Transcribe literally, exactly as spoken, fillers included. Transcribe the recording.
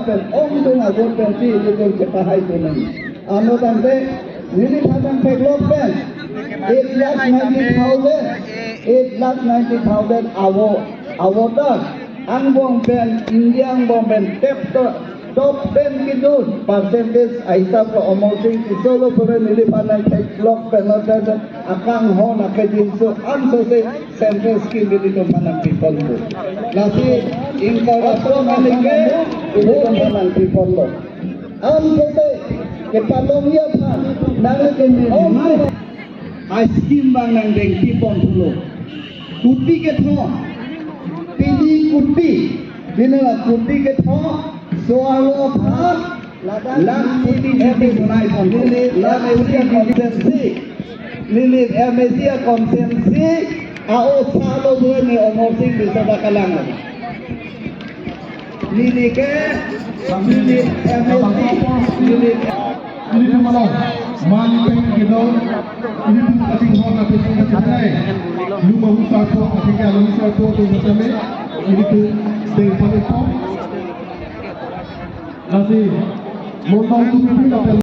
Pen ongdung a-vote pensi ilitum chepahai tunang. Anlo tangte neliphan nangtheklok pen eight lakh ninety thousand, eight lakh ninety thousand avo, avoter angbong pen, India angbong pen top, top ten kedun percentage ahisap ke Amarsing Tisso lo pu neliphan nangtheklok pen lo pen akanghon akedinso ansose central scheme ilitum aphan nangpiponpo. Lasi ingkoi ra throk alike ilitum aphan nangpiponlo. Ansose kepalongji aphan nang, oh, a-scheme abang nangdengpipon pulo. Kuti kethom, pini kuti, pini la kuti kethom, so-arlo aphan lakh kuti chiti bonai pon, lakh kuti constituency. Neli M A C a-constituency a-osa lo pu ne Amarsing Tisso ta kalang lo. Neli ke, neli M A C, neli ke. Ilitum along, mali pen kedong, ilitum kachinghon a-president kachinai. Luma hu sarpo, akhir ke along sarpo, tu kami, ilitum dengpon ipo. Lasi, montong tu ilitum